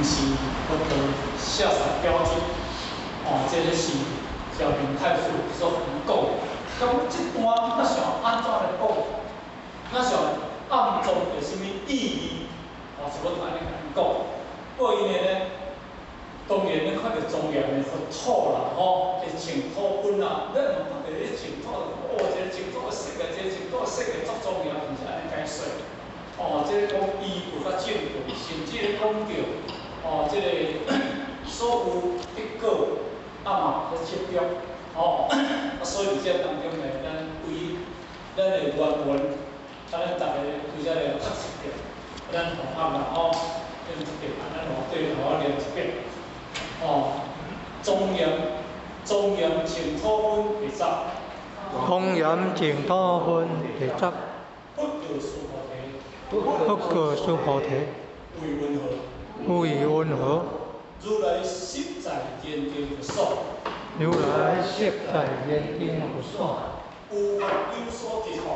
是佛陀寫實標準，哦，這個是小明太師所講。咁這段咱想按怎來講？咱想暗藏著啥物意義？哦，是我按呢共𪜶講。過因為呢，當然咱看著莊嚴的佛土啦，吼，會淨土分啦，咱毋看著咧淨土，哦，這個淨土色個，這個淨土色個足莊嚴，毋是按呢解說。哦，這個講依佛較正道，甚至咧講著，哦，這個所有得果，啊嘛咧執著，哦，啊所以佇這當中呢，咱為咱的原文，啊咱逐个對這個學習著，咱同學啦吼，念一遍，啊咱落底互我念一遍。哦，莊嚴莊嚴淨土分第十。莊嚴淨土分第十。佛告須菩提。佛告須菩提。為雲何？為雲何？如來昔在人頂佛所。如來昔在人頂佛所。有法有所得吼。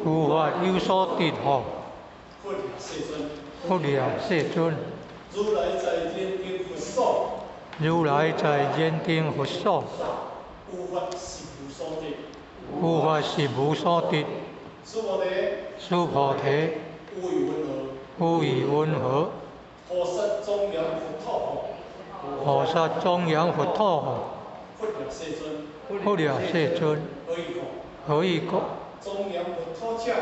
有法有所得吼。佛掠世尊。佛掠世尊。如來在人頂佛所。如來在人頂佛所。有法實無所得。有法實無所得。須菩提。須菩提。有為雲何？有為雲何？菩薩莊嚴佛土吼。菩薩莊嚴佛土吼。佛掠世尊。佛掠世尊。何以故？何以故？莊嚴佛土者。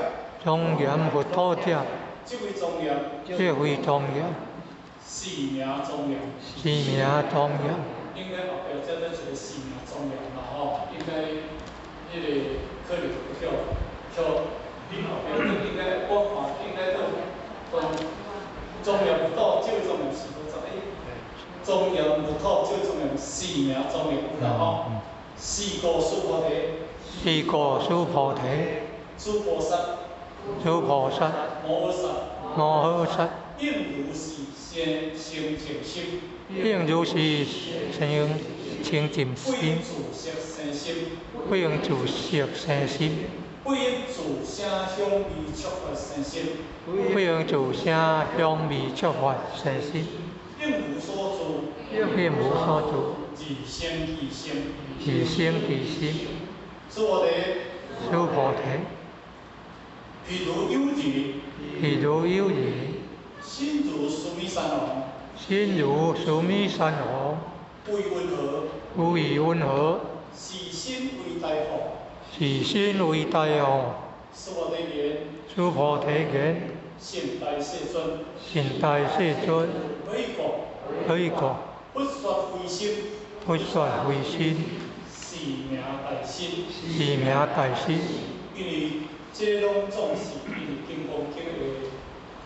莊嚴佛土者。即為莊嚴。即為莊嚴。是名莊嚴。是名莊嚴。應該後壁這咧一個是名莊嚴啦吼，應該彼個可能叫叫你後壁都應該我看應該都講莊嚴佛土，這位莊嚴是多十一。莊嚴佛土，這位莊嚴是名莊嚴有啦吼。是故須菩提。是故須菩提。諸菩薩。諸菩薩。摩訶薩。摩訶薩。應如是生清淨心。應如是生清淨心。不應自色生心。不應自色生心。不應自聲香味觸法生心。不應自聲香味觸法生心。應無所住。應無所住。而生其心。而生其心。須菩提。須菩提。譬如有人。譬如有人。心如須彌山王。心如須彌山王。為雲何？為雲何？是心為大王。是心為大王。須菩提言。須菩提言。善大世尊。善大世尊。何以故？何以故？佛說非心。佛說非心。是名大心。是名大心。因為這攏總是因為金剛經的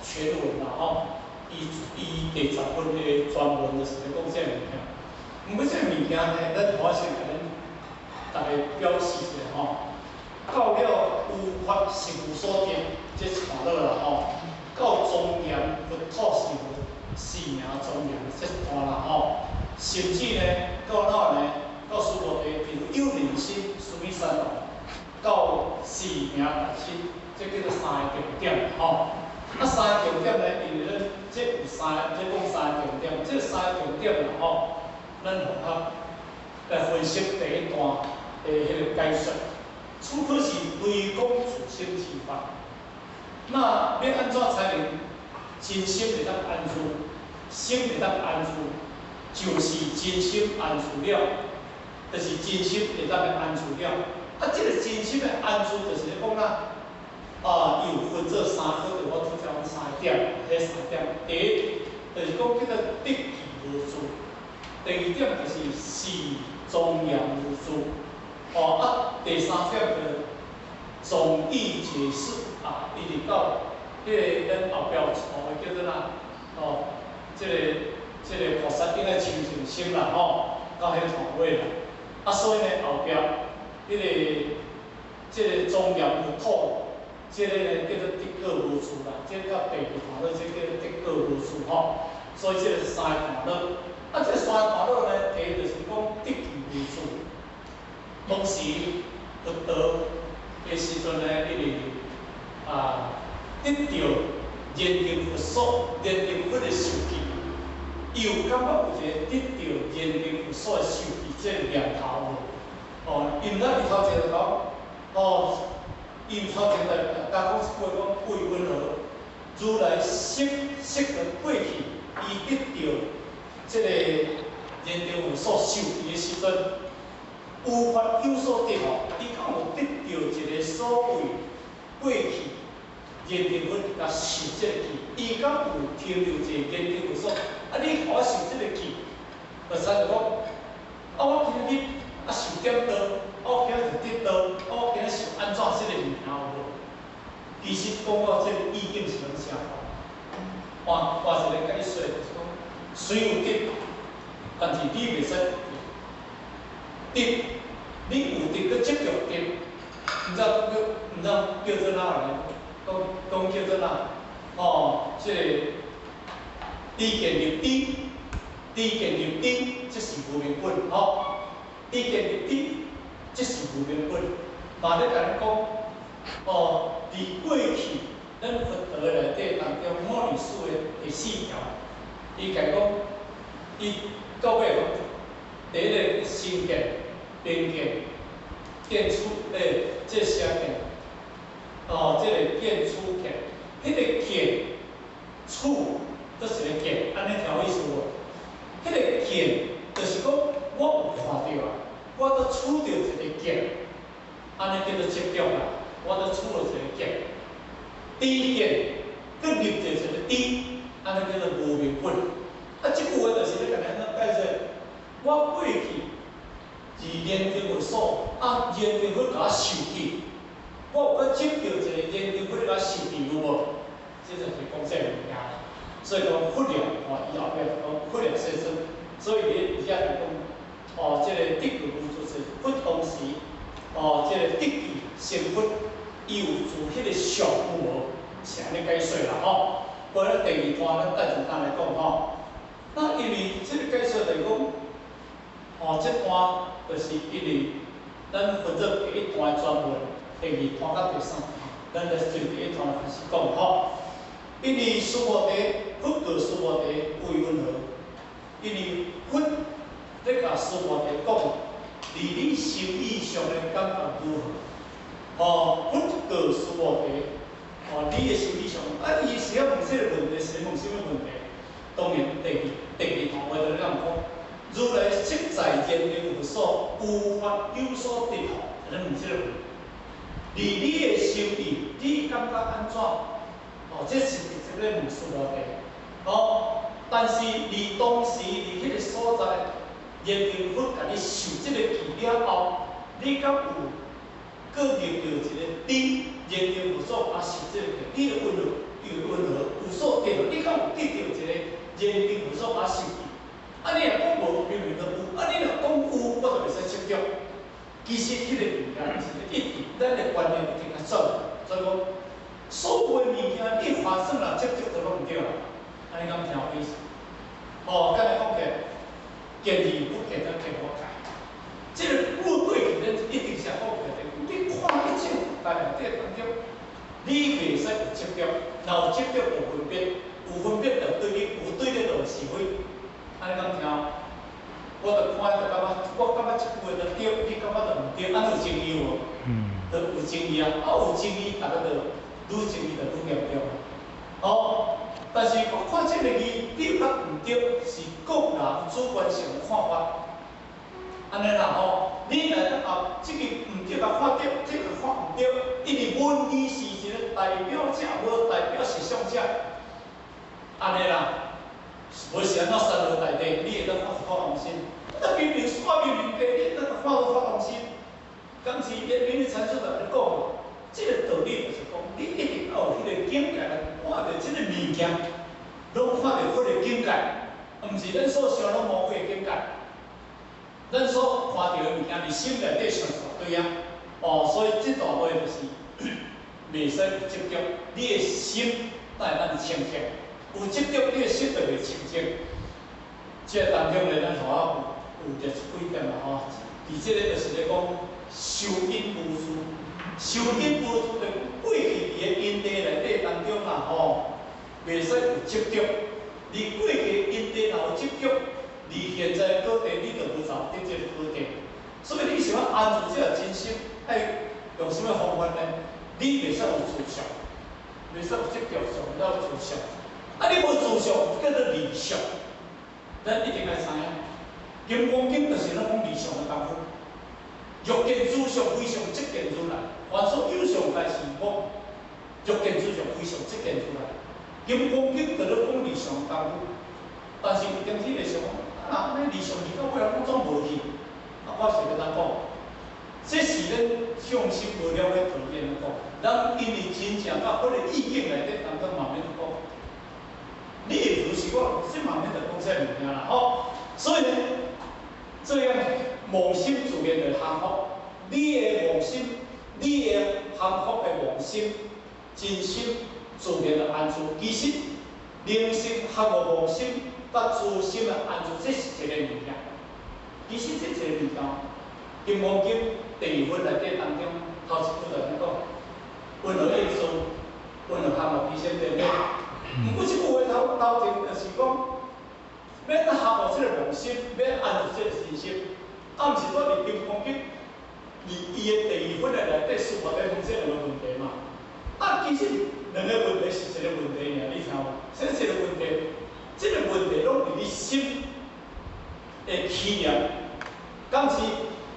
全文啦吼，伊伊第十分的全文就是咧講這个物件。毋過這個物件呢，咱我先共恁逐家表示一下吼。到了有法實無所得，這一段落啦吼。到莊嚴佛土是無是名莊嚴這一段啦吼。甚至呢，到哪呢？到須菩提，譬如有人心，須彌山王，到是名大心，這叫做三個重點吼。啊，三個重點呢，因為咱這有三，這講三個重點，這三個重點啦吼，咱學校來分析第一段的彼個解說。此可是唯講自心之法。那欲按怎才能真心會當安住，心會當安住，就是真心安住了，就是真心會當安住了。啊，這個真心的安住，就是咧講啦，啊，有分做三科，就我拄才講三點，彼三點。第一，就是講叫做得其無住；第二點就是是莊嚴無住。哦啊，第三點就總義解釋啊，一直到彼個咱後壁有一段叫做哪？哦，這個菩薩應該清淨心啦，吼，到彼段尾啦。啊，所以呢，後壁彼個這個莊嚴佛土，這個呢叫做得果無住啦。這個到第二段落，這叫做得果無住吼。所以這個是三個段落。啊，這三個段落呢，第一就是講得其無住。當時佛陀的時陣呢，伊是啊得著人頂佛所，人頂佛的受記，伊有感覺有一個得著燃燈佛所受記這個念頭無？哦，伊毋知伊頭前就講，哦，伊頭前就甲講一句講為云何，如來悉悉的過去，伊得著這個燃燈佛所受記的時陣，有法有所得吼，伊敢有得著一個所謂過去燃燈佛共受這個記，伊敢有停留一個燃燈佛所？啊！你予我受這個記，就使就講，啊！我今日啊受點刀，啊！我今日就得刀，啊！我今日受按怎這個物件有無？其實講到這個意境是攏相同。換換一個解說，就是講，雖有得，但是你袂使得，你有得閣執著得，毋知叫毋知叫做哪來？講講叫做哪？哦，這個。知見入知，知見入知，這是無明分吼。知見入知，這是無明分。嘛咧共恁講，哦，佇過去咱佛陀內底當中牟尼疏的第四條，伊共講，伊到尾講，第一个身見、邊見、見處，欸，這個邪見，哦，這個見處見，彼個見處。閣一个見，按呢聽有意思無？彼個見，就是講我有看著啊，我閣取著一个見，按呢叫做執著啦。我閣取著一个見，知見，閣入著一个知，按呢叫做無明分。啊，這句話就是咧共咱按怎解釋？我過去佇燃燈佛所，啊，燃燈佛共我受記，我有閣執著一个燃燈佛共我受記有無？這就是講這個物件。所以講佛了，吼，伊後壁就講佛了世尊，所以伊佇遐就講，哦，這個得記無住是佛當時，哦，這個得記成佛，伊有住彼個相有無？是按呢解說啦，吼。無咱第二段咱等陣來講吼。那因為這個解說就是講，哦，這段就是因為咱分做第一段的專文，第二段佮第三段，咱來對第一段開始講吼。因為須菩提，佛告須菩提為云何？因為佛咧共須菩提講，佇你心意上的感覺如何？哦，佛告須菩提，哦，你的心意上，啊，伊是欲問這個問題，是問啥物問題？當然，第二段話就咧講，如來昔在燃燈佛所，有法有所得吼，就咧問這個問題。佇你的心意，你感覺按怎？哦，這是直接咧問須菩提。哦，但是佇當時佇彼個所在，燃燈佛共你受這個記了後，你敢有閣入著一個知燃燈佛所啊受這個記？你的問號，又問號有所得，你敢有得著一個燃燈佛所啊受記？啊，你若講無，明明就有；啊，你若講有，我就袂使執著。其實彼個物件是一直咱的觀念已經較轉，所以講所有的物件你發生啦，執著就攏毋對啦。按呢敢聽有意思？哦，簡單講起來，見義不見得見我界。這個過過去，咱一定是講起來，你看一切在內底當中，你袂使有執著，若有執著就分別，有分別就對立，有對立就有是非。按呢敢聽？我就看就感覺，我感覺這句話就對，你感覺就毋對，按呢有爭議無？嗯。就有爭議啊！啊有爭議，逐家就愈爭議就愈嚴重。哦，但是我看這個字對佮毋對，是個人主觀性的看法。按呢啦吼，你若當啊，這個毋對共看對，這個看毋對，因為文字是一個代表者，無代表實相者。按呢啦，無是按怎山河大地，你會當看發妄心？啊，明明看明明白，你當看都發妄心。敢是明明禪師就共你講，這個道理就是講，你一定要有彼個境界來看著這個物件，攏看著佛的境界，毋是咱所想攏魔鬼的境界。咱所看著的物件，佇心內底想一大堆啊！哦，所以這段話就是袂使有執著，你的心才會當清淨。有執著，你的心就袂清淨。這個當中咧，咱頭仔有列出幾點啦吼。佇這個就是咧講修因無住，修因無住就過去佇個因地內底當中啦吼，袂使有執著。離過去因地若有執著，離現在果地你就無走得這個果地。所以你想欲安住這個真心，愛用啥物方法呢？你袂使有自相，袂使有執著相，要有自相。啊，你無自相，叫做離相。咱一定愛知影，《金剛經》就是咧講離相的功夫。欲見諸相非相，即見如來。凡所有相，皆是妄。欲見諸相非相，即見如來。《金剛經》就咧講離相的功夫，但是有當時會想講，啊，按呢離相離到尾仔攏總無去，啊，我是欲按怎講？這是咱向心無了解條件來講，咱因為真正佮彼个意境內底當中慢慢講。你會如是我，這慢慢就講這物件啦吼。所以呢，這樣妄心自然就降伏。你的妄心，你的降伏的妄心、真心自然就安住。其實，靈性降伏妄心，佮慈心的安住，這是一個物件。其實這一個物件，《金剛經》第二分內底當中，頭一句就按呢講：雲何應事，雲何降伏其心，對毋對？毋過這句話頭頭前就是講，欲降伏這個妄心，欲安住這個真心，啊，毋是蹛佇《金剛經》佇伊的第二分的內底，師父咧問這兩個問題嘛？啊，其實兩個問題是一個問題爾，你聽無？這一個問題，這個問題攏佇你心的起念，敢是？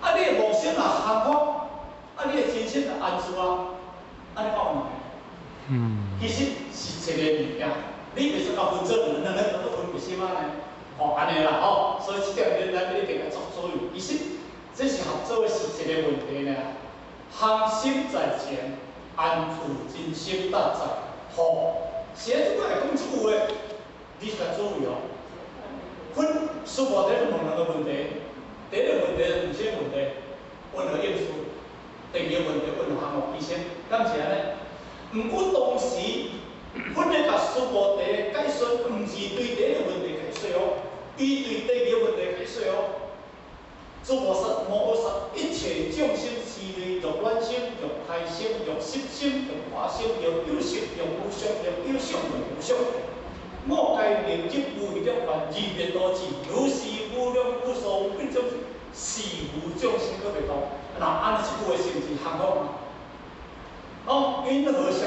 啊，你的妄心若降伏，啊，你的真心就安住啊，按呢敢有問題？其實是一個物件，你袂使共分做兩兩個都分袂什啊呢？吼，按呢啦吼，所以這點咱一定愛作注意。其實這是合做的是一個問題呢。降心在前，安住真心得在後。是按怎會講這句話？你較注意哦。分師父佇咧問兩個問題，第一個問題是啥問題？雲何應事。第二個問題雲何降伏其心，敢是按呢？毋過當時，佛咧共須菩提解說，毋是對第一個問題解說哦，伊對第二個問題解說哦。諸菩薩摩訶薩，一切眾生是類欲暖心、欲胎心、欲濕心、欲火心、欲有色、欲無色、欲有相、欲無相。我皆令入無餘涅槃，而滅度止。如是無量無數無邊眾生，是無眾生閣袂度。若按呢這句話是毋是降伏嘛？哦，雲何相？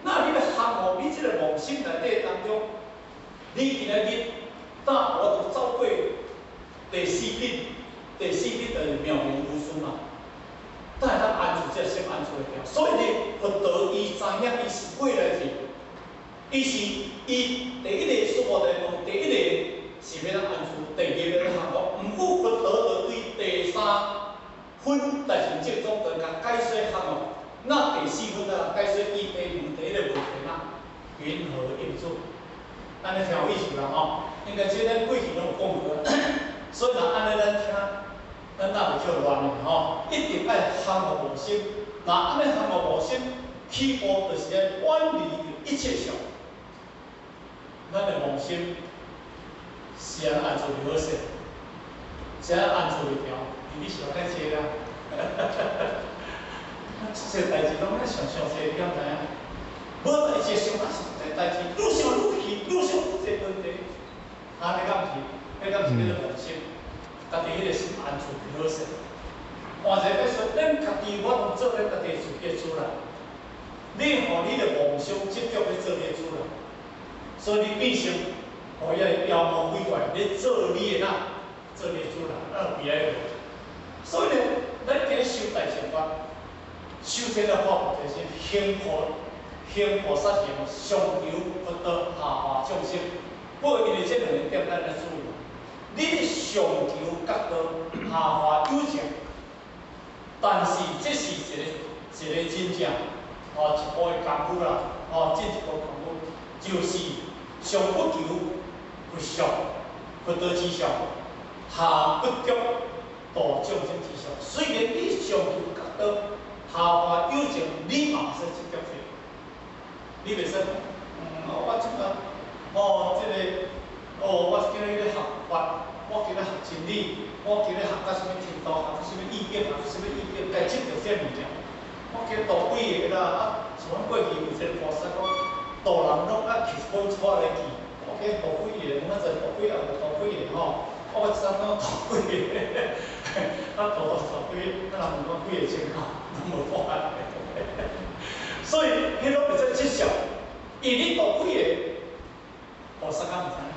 那你欲降伏你這個妄心內底當中，你今仔日當我就走過第四品，第四品就是妙明如是嘛。但會當安住這個心安住會牢。所以呢，佛陀伊知影伊是過來人，伊是伊第一個師父來講，第一個是欲按怎安住，第二個欲按怎降伏。毋過佛陀就對第三分大乘正宗就共解說降伏。那第四分啊，解說伊第問題個問題嘛，雲何應事？按呢聽有意思啦吼，應該這咱過去攏有講過，所以若按呢咱聽，咱哪會叫亂的吼？一定愛降伏妄心，若按呢降伏妄心，起步就是愛遠離一切相。咱的妄心是按怎安住就好勢，是按怎安住會牢？你想較濟啦。這代誌攏咧想上濟，你敢知影？無代誌想啊是這代誌，愈想愈氣，愈想愈濟問題。啊，你敢毋是？彼敢毋是叫做妄心？家己彼个心安住就好勢。換一個說，咱家己我攏做咱家己自己的主人。你予你的妄想執著咧做你的主人，所以你變成予遐个妖魔鬼怪咧做你的哪，做你的主人，啊有悲哀無？所以呢，咱今日修大乘法，首先的發菩提心，行菩薩行，上求佛道，下化眾生。不過因為這兩個點，咱愛注意。你上求覺道，下化有情，但是這是一個一個真正哦一步的功夫啦，哦進一步功夫，就是上不求佛相，佛道之相，下不欲度眾生之相。雖然你上求覺道，下化有情，你嘛袂使執著這個，你袂使講，我這個，哦，這個，哦，我今日咧學法，我今日學真理，我今日學到啥物程度，學到啥物意境，學到啥物意境，該執著這物件。我今日度幾個啦，啊，像阮過去有一個菩薩講，度人攏愛摕一本冊來記，我计度幾个，我知度幾也無度幾个吼，我昨昏度幾个，啊度度十幾，啊人問我幾个鐘吼，攏無看。所以，彼攏袂使執著，因為你度幾个，菩薩較毋知影，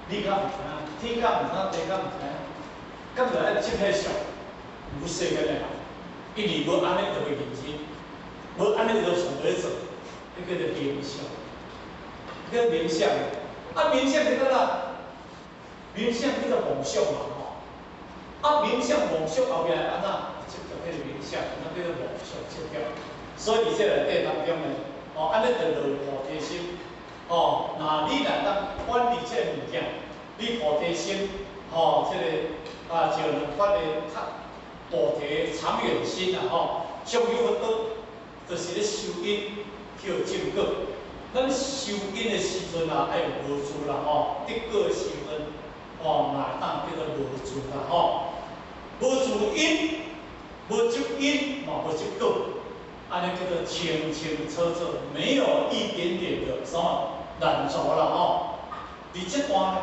你較毋知影，天較毋知影，地較毋知影，敢就愛執彼相，無世間的人，因為無按呢就袂認真，無按呢就想欲做，彼叫做冥想，叫冥想。啊，冥想是怎啊？冥想叫做夢想嘛吼。啊，冥想夢想後壁會按怎？執著彼個冥想，那叫做夢想執著。所以佇這內底當中呢，哦，按呢就落菩提心，哦，若你若當管理這个物件，你菩提心，吼，這个啊，就兩法的較菩提長遠心啦，吼，上求佛道，就是咧修因去證果。咱修因的時陣啊，愛有無住啦，吼，得果的時陣，吼，嘛會當叫做無住啦，吼，無住因，無執因，嘛無執果。按呢叫做清清楚楚，沒有一點點的什麼染濁啦吼。佇這段呢，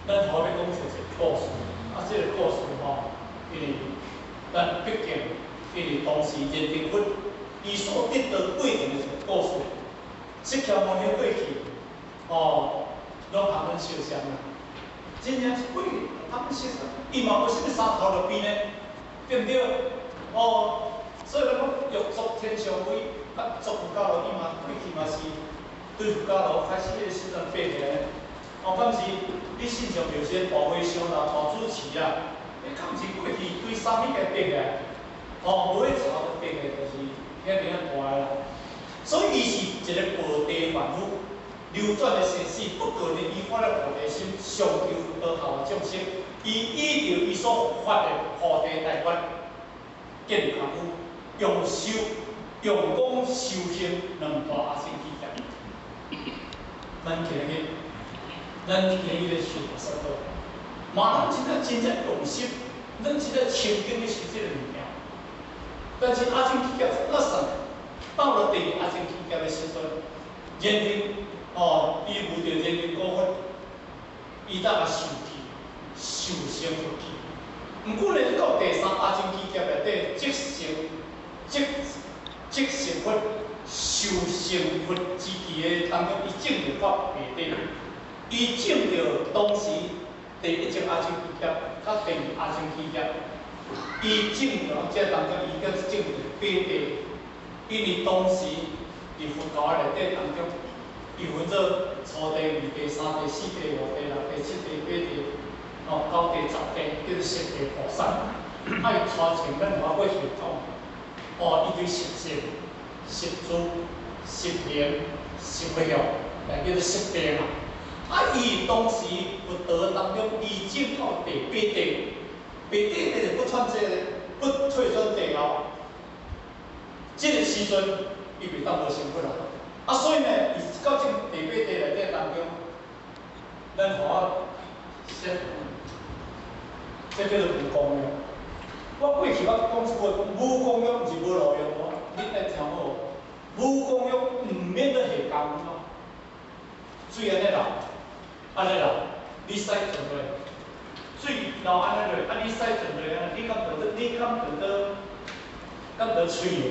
咱頭欲講出一個故事，啊，這個故事吼，因為咱畢竟因為當時認定佛，伊所得到過程的一個故事。釋迦牟尼過去，哦，攏共阮相像啦，真正是過去，他們相像，伊嘛無啥物三頭六臂呢，對毋對？哦。所以咱講欲作天上飛，啊，作佛伽羅，伊嘛過去嘛是對佛伽羅開始彼個時陣爬起來。哦，敢是你信上著是大和尚啦、大住持啊，你敢毋是過去規三物共爬起來？哦，無彼巢就爬起來，就是遐爾仔大个啦。所以伊是一個報地凡夫，流轉的生死。不過呢，伊發了菩提心，上求佛道，下化眾生。伊依著伊所發的菩提大願，建功夫。用修用功修行兩大阿僧祇劫。咱今日，咱今日咧修菩薩道，嘛咱真正真正用心，咱真正清淨咧修這個物件。但是阿僧祇劫那算，到了第二阿僧祇劫的時陣，認定哦，伊遇著認定果佛，伊才共受記，受成佛記。毋過呢，到第三阿僧祇劫內底，即成。即即成佛、修成佛之期的當中，伊證著法白地，伊證著當時第一種阿僧祇劫，佮第二阿僧祇劫，伊證著這當中，伊閣證著八地，因為當時佇佛教內底當中，伊分做初地、二地、三地、四地、五地、六地、七地、八地，哦，九地、十地，叫做十地菩薩。啊，伊傳承咱我過去講。哦，伊對十信、十住、十行、十不相，來叫做十地嘛。啊，伊當時佛道當中，伊證到第八地，八地就是不轉這個，不退轉地後，這個時陣伊袂當無成佛啦。啊，所以呢，伊到這第八地內底當中，咱予我先，這叫做無功用。我過去我講一句話，講無功用毋是無路用哦，你愛聽好。無功用毋免咧下工夫咯。水按呢流，按呢流，你使浸落，水流按呢落，啊你使浸落啊，你敢著你敢著倒，敢著吹的？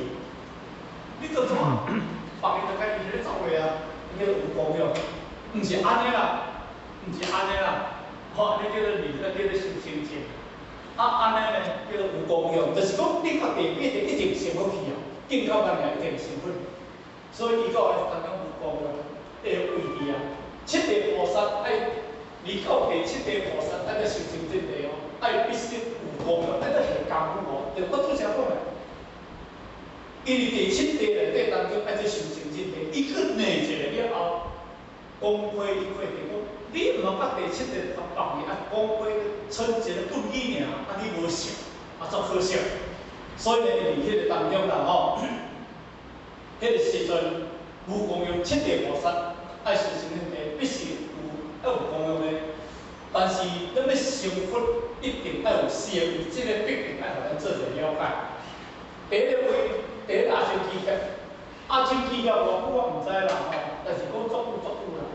你做創？別个就家己咧走落啊，你叫做無功用，毋是按呢啦，毋是按呢啦，吼，按呢叫做理，叫做修清淨。啊，按呢呢叫做無功用，就是講你到第八地一定成佛去啊，見到萬一定成佛。所以伊講的當講無功用的位置啊，七地菩薩愛離到第七地菩薩，愛閣修清淨地哦，愛必須有功用，愛閣下功夫哦。就我拄才講的，因為第七地內底當中愛閣修清淨地，伊閣內一個了後，講過伊過地講，你毋通到第七地就放伊啊，講過賰一个頓語爾，啊你無成，啊足可惜。所以呢，佇彼個當中啦吼，彼個時陣無功用七地菩薩愛修清淨地，必須有愛有功用的。但是咱欲成佛，一定愛有四個位，這個必定愛予咱做一個了解。第一個位，第一個阿僧祇劫，阿僧祇劫偌久我毋知啦吼，但是講足久足久啦。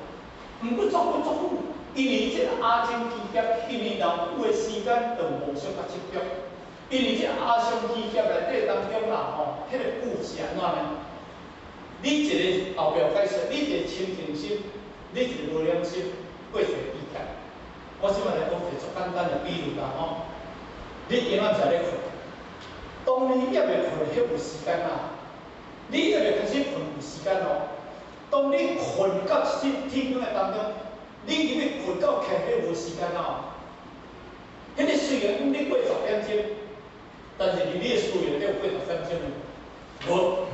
毋過足講過足久，因為這個阿僧祇劫，因為若有的時間就無小可執著。因為這阿僧祇劫內底當中啦，吼，彼個久是按怎呢？你一個後壁解說，你一個清淨心，你一個無染心，過一個劫。我這擺來講一個足簡單的比喻啦，吼。你永遠食咧睏，當你猶未睏，彼有時間啊。你猶未開始睏有時間哦。當你睏到天天光的當中，你入去睏到起，彼無時間啊。彼個雖然你過10點鐘，但是佇你的思維內底有過十點鐘無？無。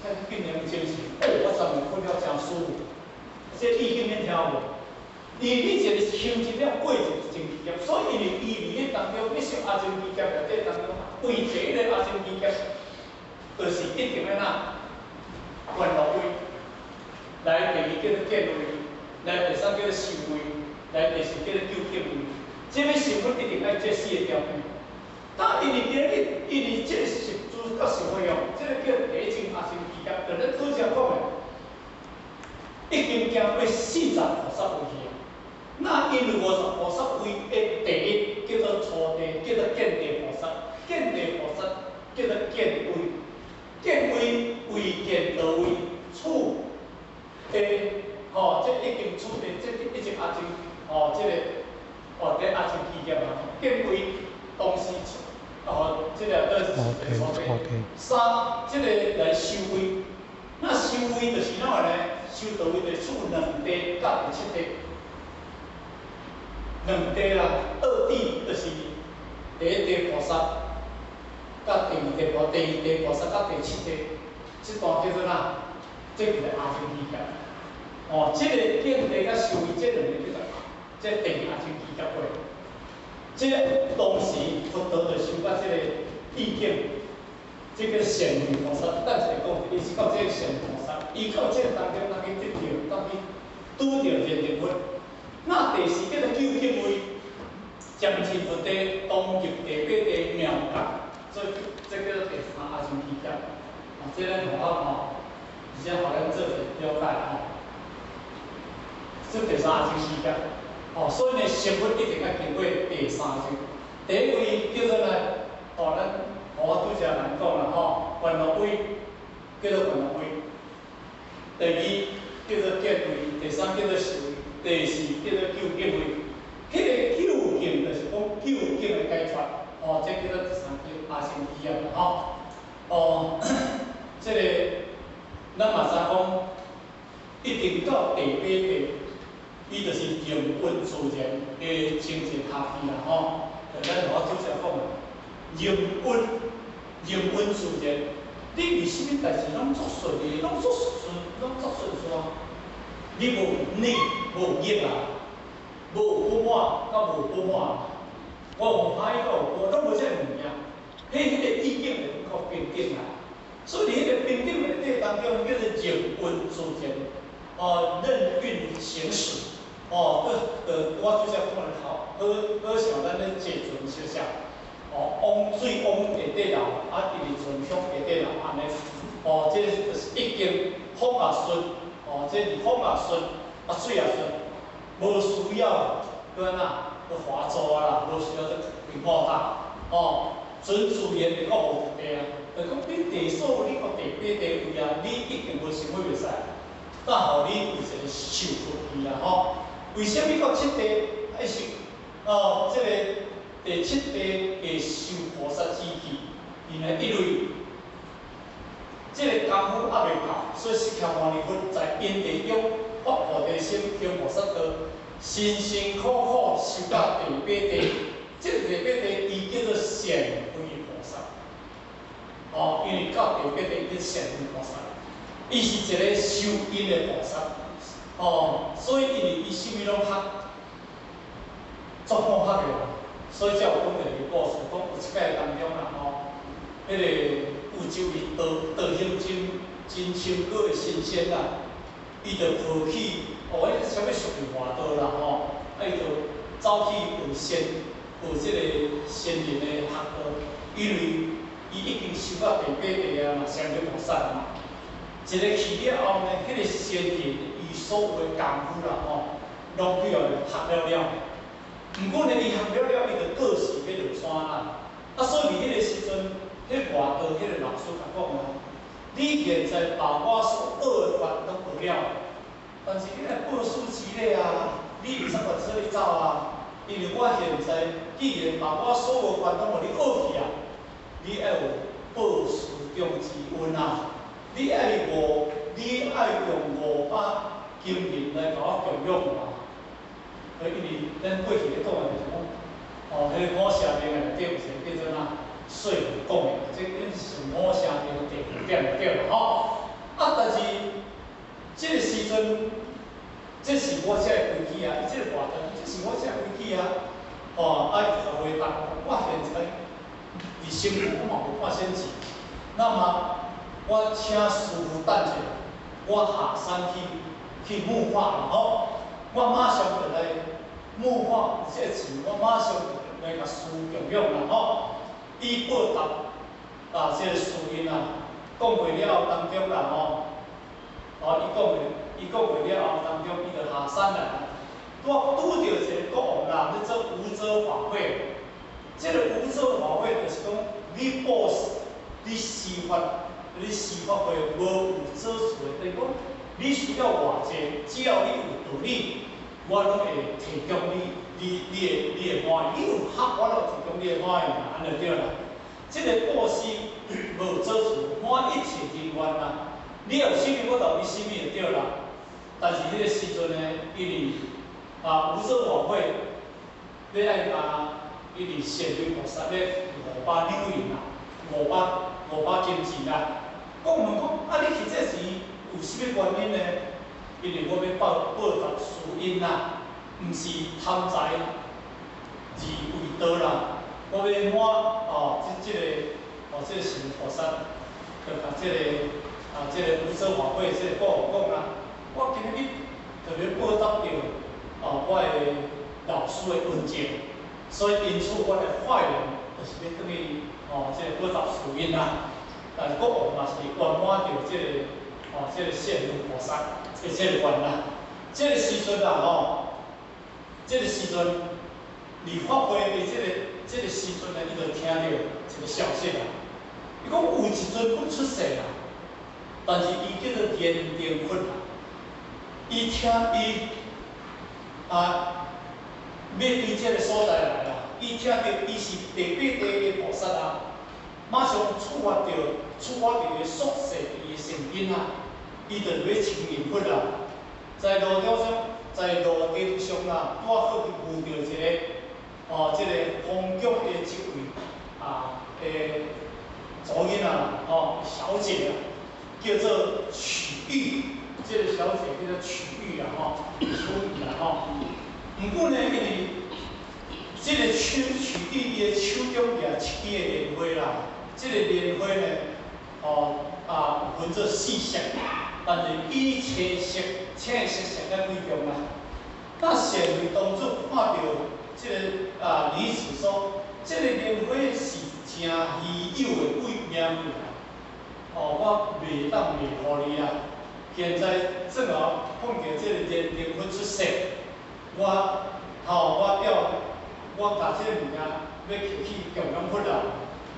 較緊點精神，哦，我昨暝睏了誠舒服。這意境恁聽無？因為你一個清淨了過一個清淨劫，所以因為伊佇咧當中，你想阿僧祇劫內底當中，為一個阿僧祇劫，就是一定欲哪願樂位，來第二叫做見位，來第三叫做修位，來第四叫做究竟位。這欲成佛一定愛這四個條件。但因為今日，因為這個十住甲十會哦，這個叫第一種阿僧祇劫，就咱拄才講的，已經行過四十菩薩位去啊。那因為50菩薩位的第一叫做初地，叫做見地菩薩，見地菩薩叫做見位，見位位見道位處地，吼，這已經處地，這一直阿僧，吼，這個哦，佇阿僧祇劫啊，見位當時，哦，這個都是初地。三，這個來修位，那修位就是哪樣呢？修道位就處兩地佮第七地。兩地啦，二地就是第一地菩薩，佮第二地菩，第二地菩薩佮第七地，這段叫做哪？這叫做阿僧祇劫。哦，這個見地佮修位，這兩個叫做這第二阿僧祇劫過。這當時佛陀就修到這個意境，這個善慧菩薩，等一下講，伊是到這個善慧菩薩，伊靠這個當中，當去得著，當去拄著認定佛。那第四叫做究竟位，將近佛地當入第八地妙覺，所以這叫做第三阿僧祇劫。哦，這咱互我吼，而且予咱做一個了解吼。這第三阿僧祇劫，哦，所以呢，成佛一定愛經過第三種。第一位叫做呢，哦，咱我拄才來講啦吼，願樂位叫做願樂位。第二叫做見位，第三叫做修位。第四叫做究竟位，彼個究竟就是講究竟的解脫，哦，這叫做第三叫阿僧祇劫吼。哦，這個咱嘛知講，一定到第八地，伊就是任運自然的清淨下去啦吼。就咱我拄才講的，任運任運自然，你為啥物代志攏足順利，攏足順，攏足順順？你無逆無逆啊，無不滿，佮無不滿，我有歹佮有好，攏無這個物件。彼個意境就較平等啦。所以佇彼個平等內底當中，叫做任運自然，哦，任運行駛，哦，我拄才講的好，好好像咱咧坐船相像，哦，往水往下底流，啊，一直船向下底流按呢，哦，這就是已經風也順。哦，這是風也順，啊水也順，無需要閣按怎閣划舟啊啦，無需要閣平破塔，哦，純自然就閣無問題啊。就講你地所你到第八地位啊，你已經無成佛袂使，但予你有一個受福氣啦吼。為啥物到七地愛受？哦，這個第七地會受菩薩之氣，因為這個功夫猶未夠，所以釋迦牟尼佛在因地中發菩提心，行菩薩道，辛辛苦苦修到第八地，這個第八地伊叫做善慧菩薩。哦，因為到第八地叫善慧菩薩，伊是一個修因的菩薩。哦，所以因為伊啥物攏學，足好學的啦，所以才有講著一個故事，講有一擺當中啦吼，彼個有一位道道行真真清高的神仙啦，伊就抱去，哦，彼個啥物屬於外道啦吼，啊伊就走去學仙，學這個仙人的學道，因為伊已經修到第八地啊嘛，成就菩薩嘛。一個去了後呢，彼個仙人伊所有的功夫啦吼，攏攏去予伊學了了。毋過呢，伊學了了，伊就過時欲落山啦。啊，所以佇彼個時陣，彼外道彼個老師共講啊：你現在把我所學的法攏學了，但是你愛布施之禮啊，你會使跋說你走啊，因為我現在既然把我所有法攏予你學去啊，你愛有布施中之恩啊，你愛用500金銀來共我供養啊。所以因為咱過去咧講的就是講，哦，彼個五聲經內底有一個叫做啥？說佛講的，這應是五聲經的第二點就對啦吼。啊，但是這個時陣，這是我這个規矩啊，伊這個話題，這是我這个規矩啊。哦，啊，伊就回答，我現在佇身軀我嘛無半仙錢，那麼我請師父等者，我下山去募化啦吼。我馬上就來募化，有這個錢，我馬上就來共師供養啦吼。伊報答啊，這個師恩啊，講過了後當中啦吼，哦，伊講過了後當中，伊就下山來啦。拄拄著一個國王啦，咧做無遮法會。這個無遮法會就是講，你布施，你施法，你施法會無有遮處的，等於講你需要偌濟，只要你有道理，我攏會提供你，你的歡喜。你有合，我攏提供你的歡喜啦，按呢對啦。這個布施無遮處，滿一切人願啦。你有啥物，我就予你啥物就對啦。但是彼個時陣呢，因為啊無遮法會，欲愛共伊佇善慧菩薩咧500兩銀啦，五百金錢啦。講問講，啊你去這錢有啥物原因呢？因為我欲報答師恩啦，毋是貪財而為道啦。我欲滿哦，這個哦，這個善菩薩，就共這個啊，這個無遮法會這個國王講啦，我今日特別報答著哦，我的老師的恩情，所以因此我的發願就是欲轉去哦，這個報答師恩啦。但是國王嘛是圓滿著這個哦，這個善慧菩薩的這個願啦。這個時陣啊吼，這個時陣，佇法會的這個時陣呢，伊就聽著一個消息啊。伊講有一尊佛出世啦，但是伊叫做燃燈佛啦。伊聽伊啊，欲對這個所在來啦，伊聽著伊是第八地的菩薩啊，馬上觸發著伊宿世伊的善根啊，伊就欲親近佛啦。在路途上啦，拄好去遇著一個哦，這個皇宮的一位啊的查某囡仔啦，哦，小姐啊，叫做曲玉，這個小姐叫做曲玉啊，吼，曲玉啦，吼。毋過呢，因為這個曲玉伊的手中舉一支的蓮花啦，這個蓮花呢，哦啊，分做四色，但是以青色、青色上較貴重啦。那善慧當主看著這個啊女子說，這個蓮花是誠稀有的貴名貴啦，哦，我袂當賣予你啊。現在正好碰著這個燃燈佛出世，我吼我叫我共這個物件欲提去供養佛啦，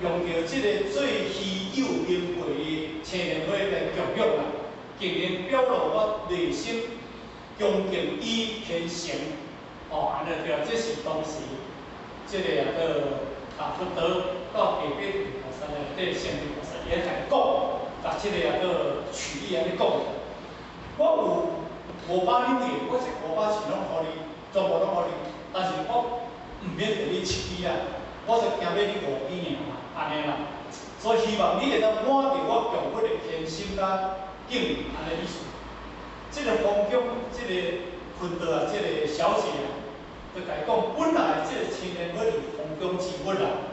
用著這個最稀有名貴的青蓮花來供養啦，竟然表露我內心恭敬與虔誠，哦，按呢對，這是當時這個啊個啊佛陀到第八地菩薩內底善慧菩薩伊來講，共這個啊個曲意按呢講。我有500兩銀，我這五百錢攏予你，全部攏予你，但是我毋免予你七支啊，我就驚欲你五支爾啦，按呢啦。所以希望你會當滿著我供佛的虔心佮敬意，按呢意思。這個皇宮，這個分道啊，這個小姐啊，就共伊講，本來這個青蓮花是皇宮之物啦，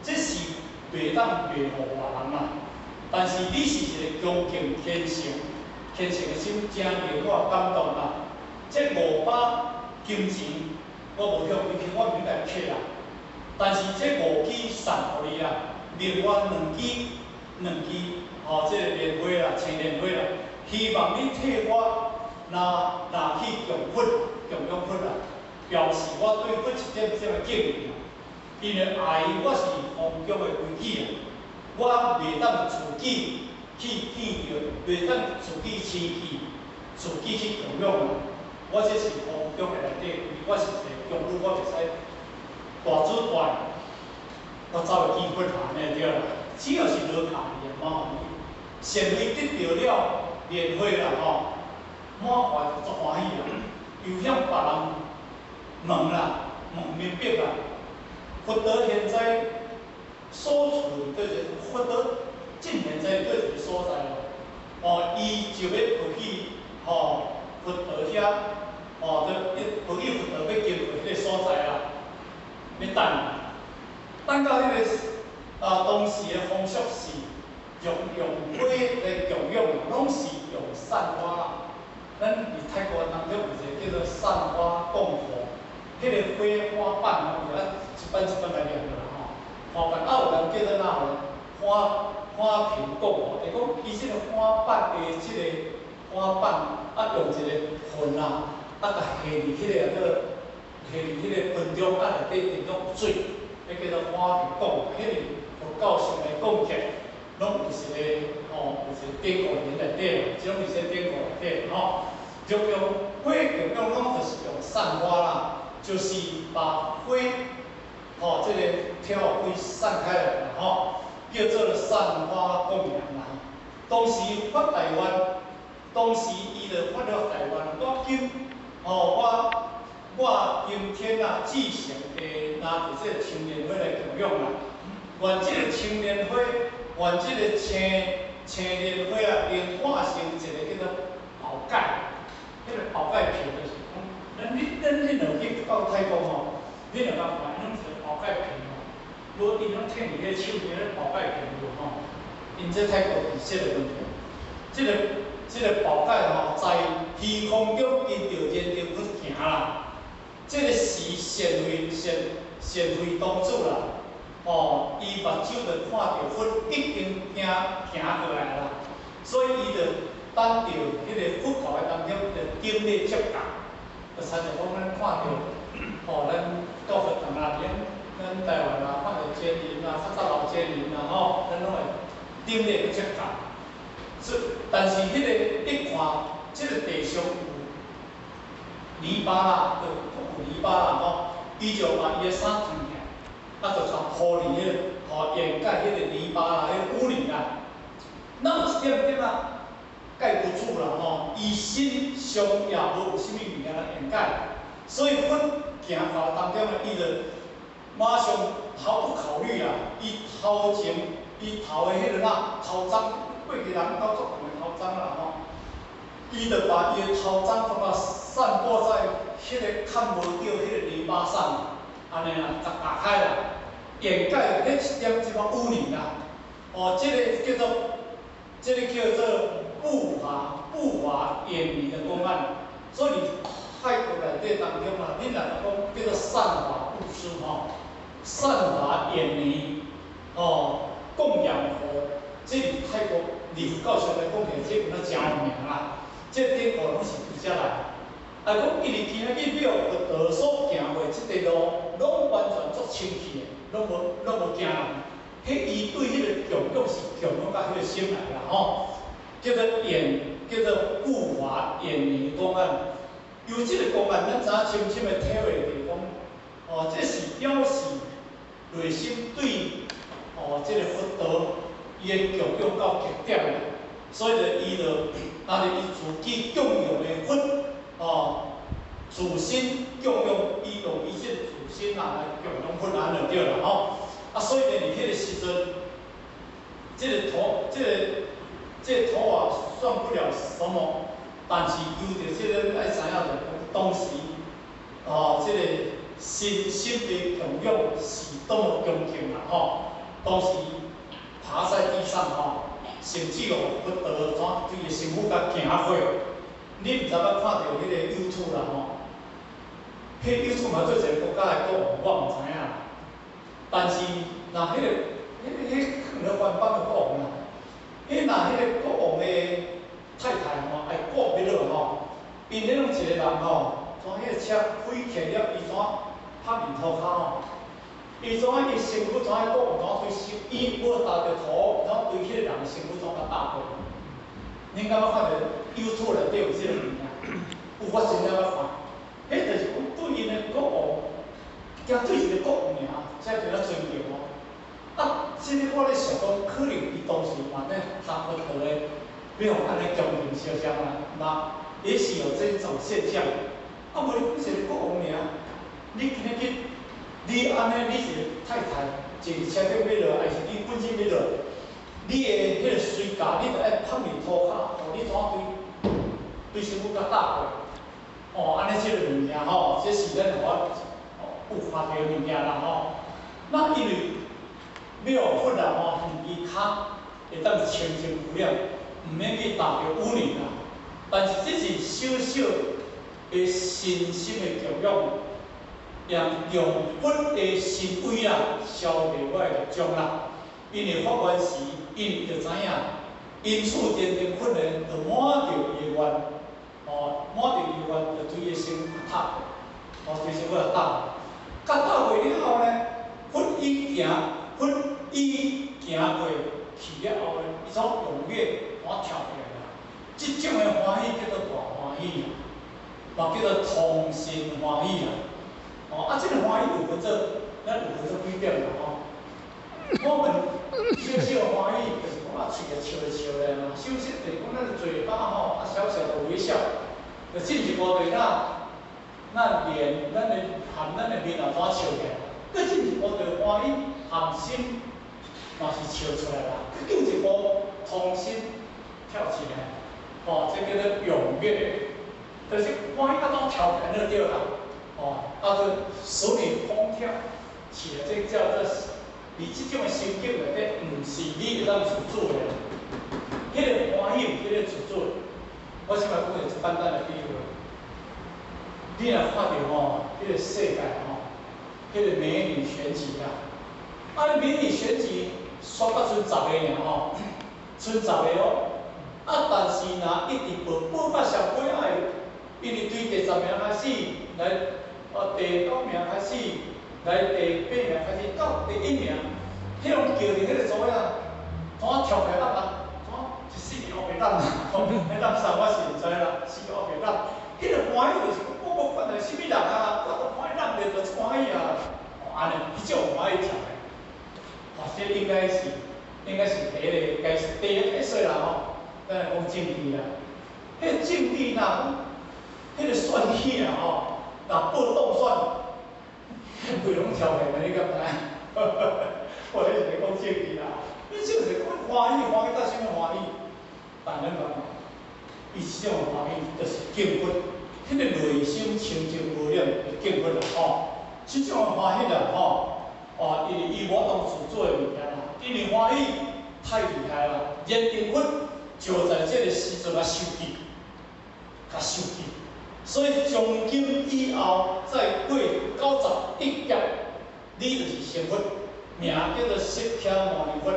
這是袂當賣予外人啦。但是你是一個恭敬虔誠、虔誠的心，誠令我感動啦。這五百金錢我無向你去，我免來客啦。但是這五支送予你啦，另外兩支、兩支，吼，這個蓮花啦，青蓮花啦，希望你替我拿去供佛，供養佛啦。表示我對佛一點點的敬意。因為礙於我是皇宮的規矩啊，我袂當自己去見著，袂當自己親去，自己去供養啦。我這是皇宮的內底規，我是一個宮女，我袂使大主大，我走去見佛安呢對啦。只要是無卡伊嘛吼，善慧得著了蓮花啦吼，滿懷就足歡喜啦，又向別人問啦，問明白啦。佛陀現在所處佗一個，佛陀進現在佗一個所在咯？哦，伊就欲爬去吼佛陀遐，哦，就爬去佛陀欲經過彼個所在啦，欲等，等到彼個啊當時的風俗是用花來供養，攏是用散花啦。咱佇泰國當中有一個叫做散花供佛，彼個花花瓣吼，有愛一瓣一瓣來念的啦吼。花瓣啊，有人叫做哪咧？花瓶供佛，就講伊這個花瓣的這個花瓣啊，用一個盆啊，啊，共下佇彼個叫做下佇彼個盆中，啊內底滴落水，彼叫做花瓶供佛。彼個佛教上來講起來，攏有一個吼，有一個典故佇內底，這攏是典故內底吼。就用花供養，攏就是用散花啦，就是把花吼，這個挑開散開來啦吼，叫做散花供養啦。當時發大願，當時伊就發了大願，我今吼我今天啊，至誠地拿著這個青蓮花來供養啦。願這個青蓮花，願這個青蓮花啊，能化成一個叫做寶蓋，彼個寶蓋瓶就是講，咱你若去到泰國吼，你若共看，攏一個寶蓋瓶吼，無𪜶攏提佇彼手邊咧寶蓋瓶有吼，𪜶這泰國特色的物件，這個寶蓋吼，在虛空中跟著燃燈佛行啦，這個時善慧童子啦，哦，伊目睭就看著佛已經行過來啦，所以伊就等著彼個佛教的當中就頂禮接駕，就親像講咱看著，吼，咱到佛堂啊，咱台灣啊，看著真人啊，較早老真人啊，吼，咱攏會頂禮去接駕。所以，但是彼個一看，這個地上有泥巴啦，就有泥巴啦，吼，伊就把伊的衫脫起來，啊，就共鋪佇彼個，吼，掩蓋彼個泥巴啦，彼個污泥啦。那有一點點仔蓋不住啦，吼，伊身上也無有啥物物件來掩蓋，所以佛行到當中咧，伊就馬上毫不考慮啊，伊頭前伊頭的彼個哪頭鬃，過去人兜足長的頭鬃啦吼，伊就把伊的頭鬃怎啊散布在彼個看無著彼個泥巴上，按呢啦，就打開啦，掩蓋彼一點這款污泥啦，哦，這個叫做布法掩泥的公案，所以泰國內底當中啊，恁若講叫做散法布施吼，散法掩泥，哦，供養佛，這佇泰國佇佛教上來講起來，這敢若誠有名啦。這典故攏是佇遮來。啊，講伊佇今仔日廟佛陀所行過這塊路，攏完全足清氣的，攏無驚人。彼伊對彼個供養是供養到彼個心來啦吼，叫做掩，叫做布法掩泥公案。由這個公案，咱知影深深的體會著講，哦，這是表示內心對哦這個佛陀伊的供養到極點啦，所以就伊就拿著伊自己供養的佛，哦，自身供養，伊用伊這個自身啊來供養佛按呢就對啦吼。啊，所以呢，佇彼個時陣，這個土啊，算不了什麼，但是由著這個愛知影著講，當時哦，這個身心的供養是多麼恭敬啦吼。當時趴在地上吼，甚至哦，佛陀怎對伊身軀共行過。你毋知捌看著彼個 YouTube 啦吼？彼 YouTube 嘛做一個國家的國王，我毋知影。但是若彼可能番邦的國王啦，彼若彼個國王的太太吼愛顧欲落吼，𪜶彼種一個人吼，怎彼个車開起了，伊怎拍面塗跤吼？伊怎伊身軀怎國王怎對身，伊無踏著塗，怎對彼個人的身軀怎共踏過？恁敢捌看著 YouTube 內底有這個物件？有，我真正捌看。彼就是講對𪜶的國王，驚對一個國王爾，才就遐尊敬哦。啊，這个我咧想講，可能伊當時嘛咧讀佛陀的，欲予按呢恭敬相向啦，嘛也許有這種現象。啊，無你講一個國王爾，你今日去，你按呢，你一個太太坐佇車頂欲落，還是你本身欲落，你的彼個隨駕，你著愛拍面塗跤，予你怎對身軀共踏過。哦，按呢這個物件吼，這是咱我有看著的物件啦吼。那因為欲予佛人吼，伊跤會當清淨無染，毋免去踏著污泥啦。但是這是小小的身心的供養，讓用佛的神威啊，消滅我的業障啦。因為發願時，因為伊就知影，因此燃燈佛呢，就滿著伊的願，哦，滿著伊的願，就對伊的身軀踏過，哦，對身軀踏過。佮踏過了後呢，佛已行過去了後呢，伊怎踴躍，怎跳起來啦？這種的歡喜叫做大歡喜啊，嘛叫做同心歡喜啊。哦，啊，這个歡喜有分做，咱有分做幾點啦吼。我們小小歡喜，就是講啊，喙啊笑咧笑咧嘛。首先就是講咱的嘴巴吼，啊小小的微笑，就進一步就是咱，咱臉、咱的含咱的面啊怎笑起來，閣進一步就歡喜含心嘛是笑出來啦。閣進一步同心跳起來，吼，這叫做踴躍，就是歡喜到怎跳起來就對啦。哦，啊，就使你蹦跳起來，這叫做。佇這種的心境內底，毋是你會當自主的，彼個歡喜毋是你自主的。我先來講一個簡單的比喻，你若看著吼，彼個世界吼，彼個美女選舉啊，啊，美女選舉選到賰十个爾吼，賰十个哦，啊，但是若一直報報到上尾仔的，因為對第十名開始來，哦，第九名開始。來第八名開始到第一名，彼種叫佇彼個組仔，怎跳起來啊？怎一四個烏白蛋啊？彼垃圾我是毋知啦，四個烏白蛋。彼個歡喜就是講，我無管係啥物人啊，我都歡喜咱就歡喜啊。哦，按呢，彼種歡喜跳來，哦，這應該是第一個解釋，第一個解釋啦吼。咱來講政治啦，彼個政治若彼個選舉啊吼，若報當選。規攏跳起來，你敢知？我咧是咧講政治啦，你就是講歡喜，歡喜到啥物歡喜？但咱講，伊這種歡喜就是敬佛，彼個內心清淨無染的敬佛啦吼。這種歡喜啦吼，哦，因為伊無法度自主的物件啦，因為歡喜太厲害啦，燃燈佛就在這個時陣啊受記，較受記。所以從今以後，再過91劫，你就是成佛，名叫做釋迦牟尼佛。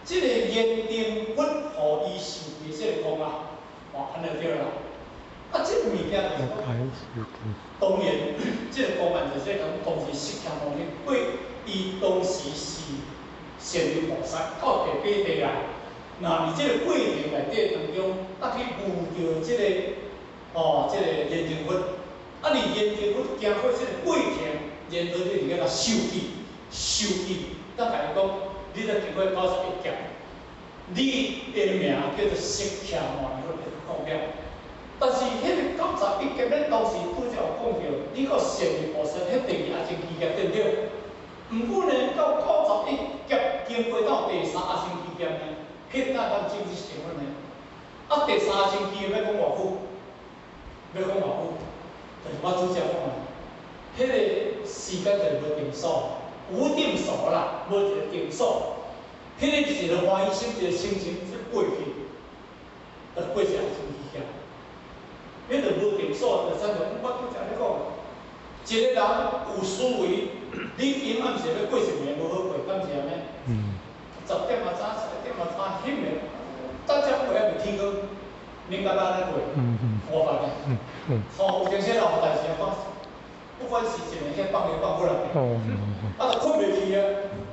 這個燃燈佛予伊受記這個功啊，哦，按呢對啦。啊，這個物件就是講，當然，這個公案就是講當時釋迦牟尼過，伊當時是善入菩薩到第八地啦。那佇這個過程內底當中，啊去遇著這個。哦，這個燃燈佛，啊，你燃燈佛經過這個過程，然後你就共受記，受記，咱共伊講，你著經過91劫，你的名叫做釋迦牟尼佛，講了。但是彼個91劫，咱當時拄才有講著，你到善入菩薩，彼第二阿僧祇劫對毋對？毋過呢，到91劫經過到第三阿僧祇劫呢，彼才當正式成佛呢。啊，第三阿僧祇欲講偌久？欲講偌久？就是我拄才講的，彼個時間就是無定數，無定數啦，無一個定數。彼個一個歡喜心，一個心情，這過去，就過一阿僧祇劫。彼個無定數，就親像我拄才咧講，一個人有思維，你永遠是欲過一暝無好過，敢是按呢？10點仔早，11點仔早，彼暝，等才過還未天光，恁敢捌按呢過？我捌咧。吼，有陣時若有代志啊，講，不管是一個遐放尿放過來，啊，就睏袂去啊，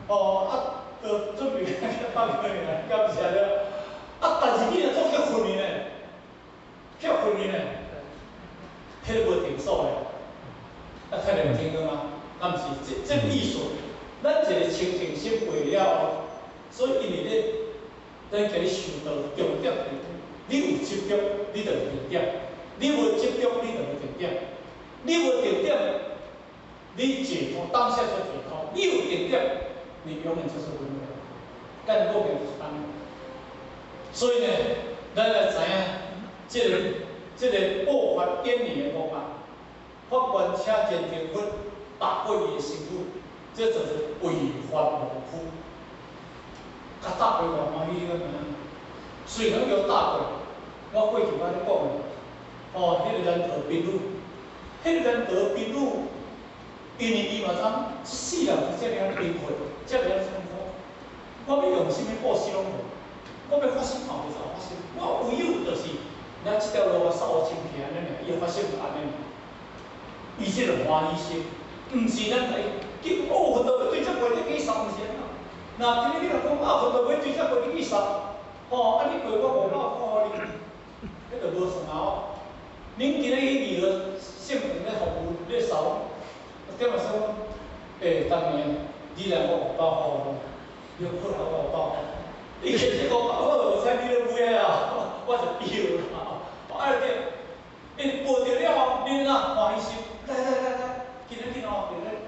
吼，啊，就準備放尿爾，感謝了。啊，但是你若總去睏去呢，去睏去呢，彼個無定所的，啊，較認真個嗎？敢毋是？這意思，咱一個清淨心過了後，所以因為咧，咱今日修道重點是，你有執著，你就有定點；你無執著，你就無定點。你無定點，你解脫當下就解脫；你有定點，你永遠就是輪迴。干過就是按呢。所以呢，咱來知影，這個報法演義的方法，法願請堅定佛踏過伊的身軀，這就是為法無虛。較踏過偌歡喜，你敢知影？雖然叫踏過，我過去我咧講的，哦，彼個難陀賓女，彼個難陀賓女，因為伊嘛知影，這世人是這爾仔貧困，這爾仔痛苦，我欲用啥物布施攏無，我欲發心嘛袂使發心，我唯有就是，咱這條路我掃清氣按呢爾，伊發心就按呢爾，伊這個歡喜心，毋是咱來叫哦，佛陀欲對這過你去掃，毋是按呢。若今日你若講啊，佛陀欲對這過你去掃，吼，啊你過我500箍予你，彼就無算啊哦。恁今日去義和聖殿咧服務咧掃，點仔說，欸，當年你來我500箍，你好來我500箍，你其實500箍就無請你咧買啊，我就丟啦。啊對，因為報著了後，恁哪歡喜心，來來來來，今日去喏，今日，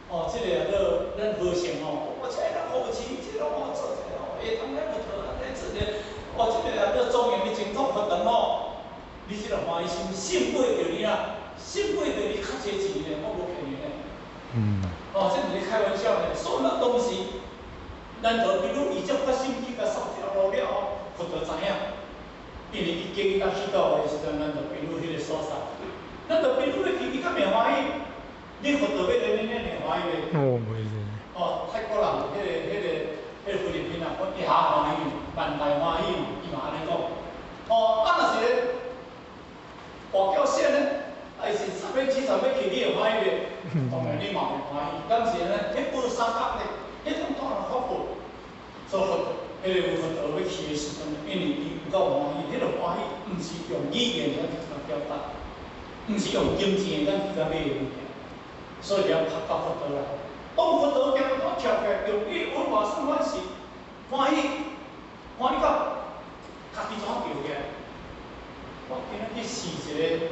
哦，這個叫做咱和尚吼，我這個護持，這個我做這個吼，會當咧佛陀安呢做者，哦，這個叫做莊嚴的淨土佛堂吼，你這個歡喜心勝過著你啦，勝過著你較濟錢呢，我無騙你呢。哦，這毋是開玩笑呢，所以咱當時，難陀比如伊才發心去共掃條路了後，佛陀知影，因為伊經過去到的時陣，難陀比如彼個所在，難陀比如咧去，伊較袂歡喜，你佛陀欲來，你會歡喜袂？我袂是。哦，泰國人彼個菲律賓人，講一下歡喜，萬大歡喜，伊嘛按呢講。哦，啊若是咧，外交線呢，啊伊是10月70欲去，你會歡喜袂？當然你嘛會歡喜，敢是按呢？彼報三角咧，彼種當然發報，所以佛彼個佛陀欲去的時陣，因為伊有夠歡喜，彼個歡喜毋是用語言來去表達，毋是用金錢來去共買的物件，所以就要拍到佛陀來。當佛陀行到跳起來，用語文化算法是歡喜，歡喜到家己怎叫起來？我今日去試一個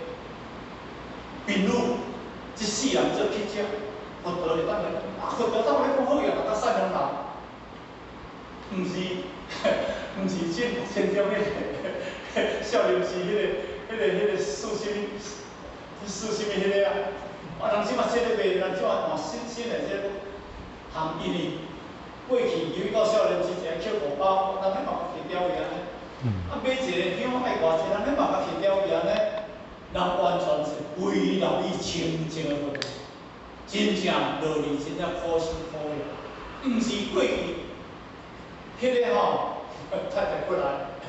賓女，這世人做乞者，佛陀會當來，啊佛陀當來講好嘢，大家善良人，毋是這天中彼個少林寺彼個四什物，四什物彼個啊？啊，人這馬這个賣，人這馬換新新的這個含因為過去入去到少林寺一个捡五包，人彼嘛共提掉去按呢。啊，買一个香愛偌濟，人彼嘛共提掉去按呢。人完全是歸納於清淨的佛陀，真正落嚟真正苦心苦力，毋是過去彼個吼太太過來，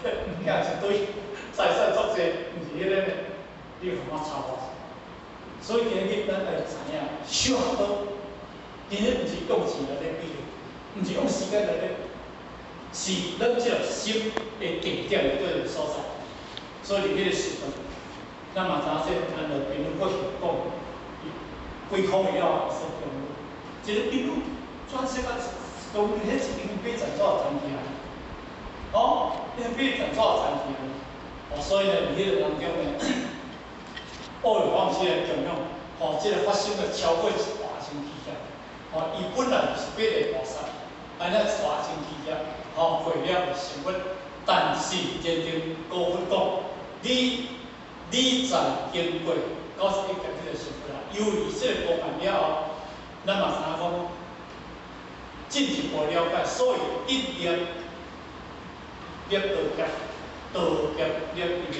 物件一堆財產足濟，毋是彼個呢，你有感覺差偌濟？所以今日咱愛知影，修學道，今日毋是用錢來咧比，毋是用時間來咧，是咱這個心的定點佇佗所在。所以佇彼個時陣，咱嘛知影這咱就朋友過去講，歸空了後說中，一個朋友全世界講彼一間買層怎賺起來？哦，彼買層怎賺起來？哦，所以呢，佇彼個當中呢，愛放棄來供養，吼，這個發生了超過一大千企業，吼，伊本來就是八個菩薩，按呢一大千企業，吼，過了就成佛，但是真正古佛講，你在經過91劫你就成佛啦。由於這個公案了後，咱嘛知影講進一步了解，所以一念業道劫，道劫業一念。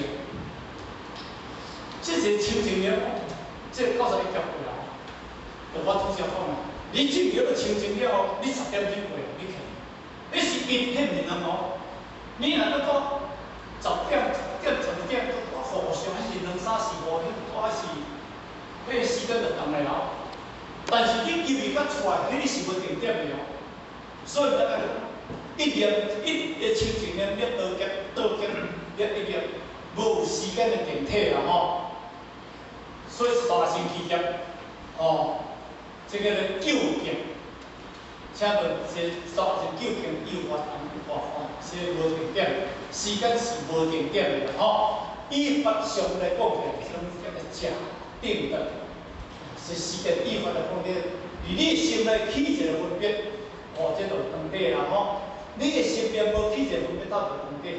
這個清淨了，這個91劫過來，就我拄才講的，你進入了清淨了後，你10點鐘過，你去，你是一，彼毋是兩哦。你若閣講10點、10點、12點，閣互相彼是兩三四五，彼彼个時間就長來哦。但是你入去佮出來，彼个是無定點的哦。所以咱愛一念一個清淨念滅多劫，多劫滅一念，無時間的定體啦吼。所以是大阿僧祇劫，吼，這个咧究竟，請問是大阿僧究竟有法同無法，是無定點，時間是無定點的吼。以法相來講起來，是叫做假定的，是時間以法來講，你佇你心內起一個分別，哦，這就長短啦吼。你的心念無起一個分別，到就長短。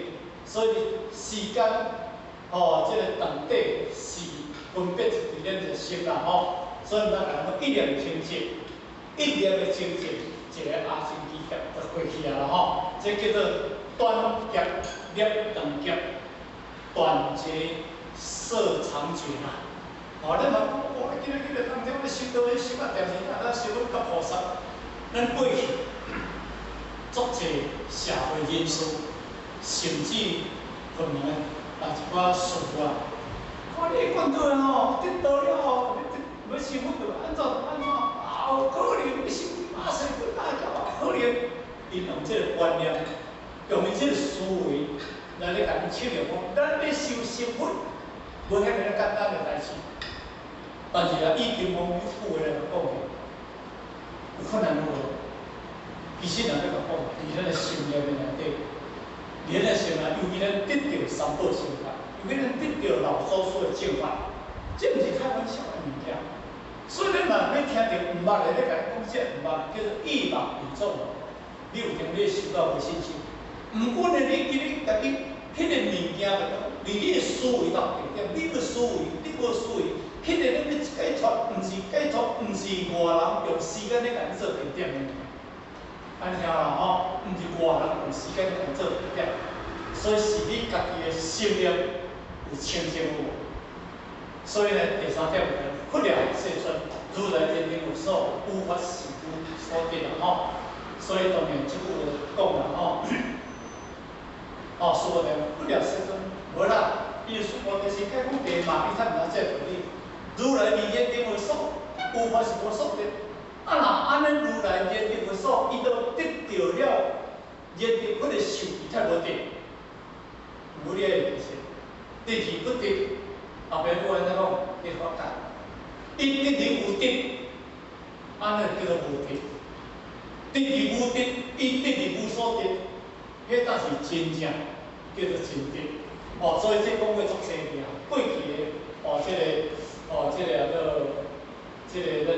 所以時間，吼，這個長短是分別佇咱的心啦吼。所以咱講一念清淨，一念的清淨，一個阿僧祇劫就過去啊啦吼。這叫做短劫滅長劫，斷劫攝長劫啦。哦，咱嘛講，哦，今日今日當中咧修道咧修啊，定是啊，咱修到菩薩，咱過去足濟社會人士，甚至佛門的啊一寡師父啊，看你管倒吼，得道了吼，欲修佛就按怎按怎，啊有可能欲修阿僧祇大劫啊可能，𪜶用這个觀念，用𪜶這个思維來咧共恁測量講，咱欲修成佛，無遐爾仔簡單的代誌。但是啊，以金剛經句話來講起，有困難無？其實若欲共講，佇咱的心念的內底，佇咱的心內，尤其咱得著三寶乘法，尤其咱得著老祖師的正法，這毋是開玩笑的物件。所以咱若欲聽著毋捌的咧共你講，這毋捌叫做異目異種，你有當你修到無信心。毋過呢，你今日家己彼个物件就講，佇你的思維到定點，你無思維，你無思維，彼个你欲解脫，毋是解脫，毋是外人用時間咧共你做定點的。按呢聽啦吼，毋是外人用時間咧共你做定點，所以是你家己的心念有清淨有無？所以呢，第三點就是佛了世尊，如來言定有所，有法是無所得啦吼。所以當然這句話講啦吼，哦，說無定佛了世尊，無啦，伊說無定是解講地嘛，伊才毋知這個道理。如來離言定有所，有法是無所得。啊，若按呢如來言定有所，伊都得著了言定佛的受，伊才無得。無你個意思，得而不得，後壁我按呢講，得法界，伊得而有得，按呢叫做無得。得而無得，伊得而無所得，彼才是真正叫做真得。哦，所以這講過足濟遍，過去的哦，這個哦，這個叫做這個咱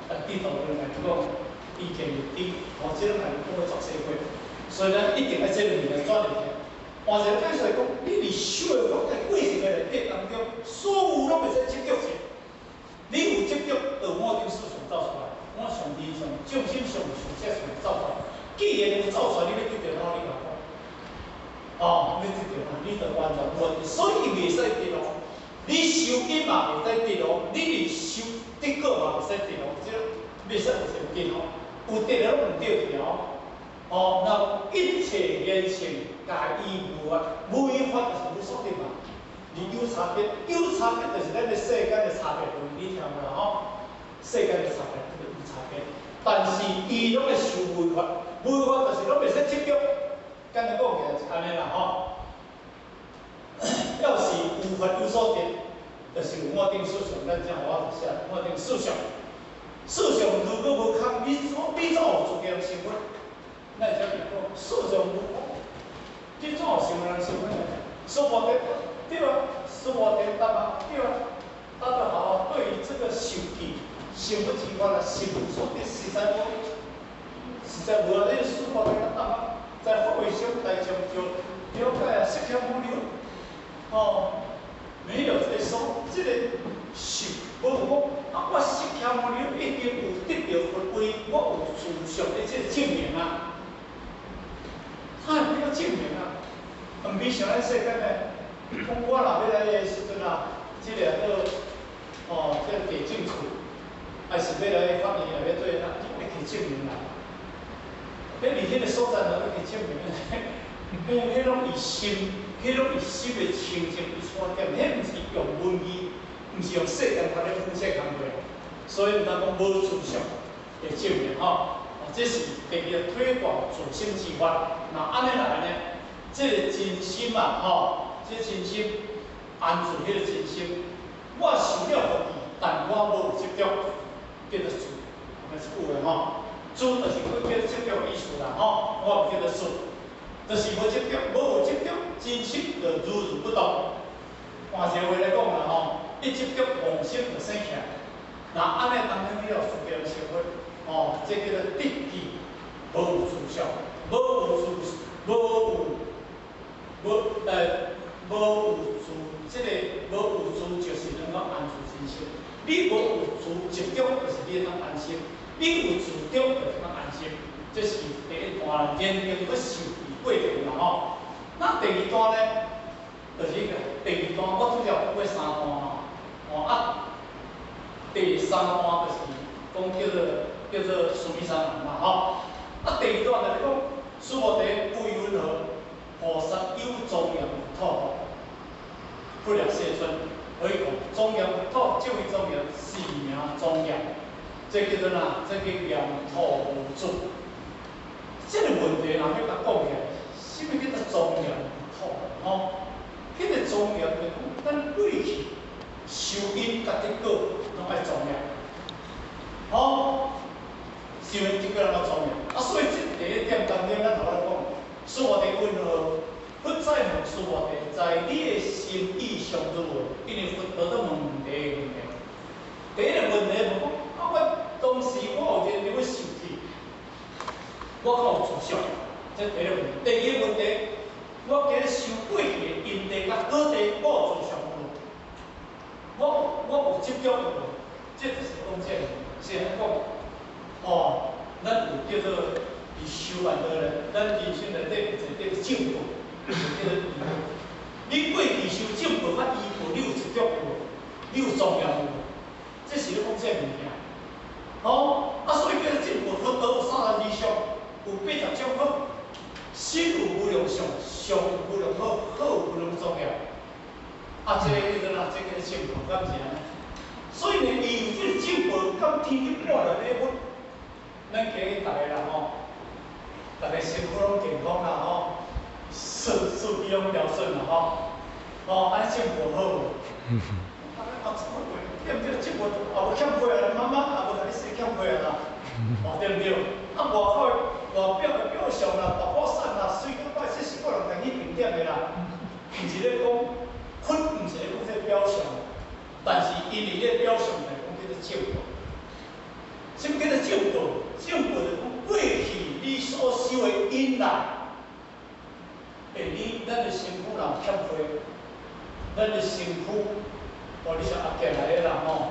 啊，地頭人來講，意見有低，哦，這種來講過足濟過，所以咱一定愛這個物件轉入去。換一個解釋來講，你佇修的法界過程的內底當中，所有攏袂使執著者。你有執著，就我頂思想走出來，我上地上眾生上上這想走出來。既然有走出來，你欲得著哪？你共講？哦，你得著哪？你就完全無，所以伊袂使得哦。你修因嘛袂使得哦，你佇修得果嘛袂使得哦，這袂使有一個得哦，有得了攏毋對去哦。哦，那一切言行皆以無法，無法就是無所得嘛。你有差別，有差別就是咱的世間的差別，你聽無啦吼？世間的差別就是有差別，但是伊攏會修無法，無法就是攏袂使執著。簡單講起來是按呢啦吼。要是有法有所得，就是有我頂思想，咱才有法度寫我頂思想。思想如果無空，你怎有資格成佛？咱會遮講，思想無空，你怎有成人成佛呢？說無得，對啊，說無得答啊，對啊，答得好啊。對於這個受記、成佛之法啊，是無所得，實在無，實在無啊！你說無得答啊，在佛為上大眾就了解啊，釋迦牟尼哦，沒有在說這個受，無講啊，我釋迦牟尼已經有得著佛位，我有自相的這個證明啊。他會比較證明啊，毋比像咱世間的，講我若欲來的時陣啊，這個叫哦，這個地政處，還是欲來法院內欲做啥，你愛提證明來。你佇彼個所在若欲提證明，彼攏以心，彼攏以心的清淨為出發點，彼毋是用文字，毋是用世間法咧分析工課，所以毋通講無自相的證明吼。哦，這是第二個推廣自心之法。那按呢來呢？這個真心啊，吼，這個真心安住彼個真心，我受了福氣，但我無執著，叫做住，按呢一句話吼。住就是閣叫做執著的意思啦，吼，我毋叫做住，就是無執著，無有執著，真心就如如不動。換一個話來講啦，吼，一執著妄心就生起來。那按呢當中你要修煉成佛，哦，這叫做得見無有住相，無有住，無有無無有住，這個無有住就是能夠安住真心。你無有住執著，就是你會當安心；你有住著，就是當安心。這是第一段人定欲受記過程啦吼。那第二段呢，就是第二段我主要講過三段嘛，哦啊，第三段就是講叫做須彌山人嘛吼。啊，第二段就是講須菩提為云何菩薩有莊嚴佛土？佛了世尊，可以講莊嚴佛土，這位莊嚴是名莊嚴，這叫做哪？這叫嚴土無住。這個問題若欲共講起來，啥物叫做莊嚴佛土？吼，彼個莊嚴就講，咱過去修因佮結果攏愛莊嚴，吼，修因結果攏愛莊嚴。啊，所以這第一點當中，咱頭仔講，須菩提問何？佛再問須菩提，在你的心意上如何？因為佛陀都問問題的問題。第一個問題問講，啊，我當時我有認真欲受記，我敢有自相？這第一個問題。第二個問題，我今日修過去的因地佮果地，我有自相無？我有執著無？這就是講這個，是按呢講，哦，咱有叫做佇修辦道咧，咱人生內底有一個叫做正報，就叫做依報。你過去修正報佮依報，你有執著無？你有莊嚴無？這是咧講這個物件。哦，啊，所以叫做正報，佛陀有32相，有80種好，身有無量相，相有無量好，好有無量莊嚴。啊，這個叫做哪？這個叫做正報，敢毋是按呢？所以呢，伊有這個正報，敢天去半粒禮物，咱今日逐个人吼，逐个身軀攏健康啦吼，數據攏標準啦吼，吼，按呢正報好無？啊，怎麼會？對毋對？正報也無欠批啊，媽媽也無共你生欠批啊啦，哦，對毋對？啊，外口外表的表象啦，大鼓散啦，水果擺，這是個人家己評點的啦，毋是咧講，佛毋是咧講這個表象，但是因為這個表象來講叫做正報。什麼叫做正報？正報就是講過去你所修的因啦，欸，你咱的身軀若有欠批，咱的身軀，哦，你是阿杰來的啦吼，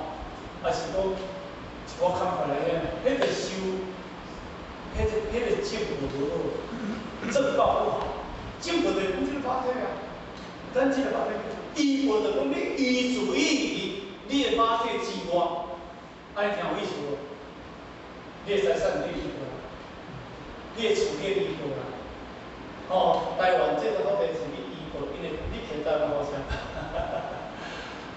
還是講一個坎過來的，彼個修，彼個正報無好，正報不好，正報就是講這個肉體啊，咱這個肉體，依報就講你依住於你的肉體之外，按呢聽有意思無？你的財產你依報啦，你的厝你依報啦，哦，台灣這個土地是你依報，因為你摕台灣好聲。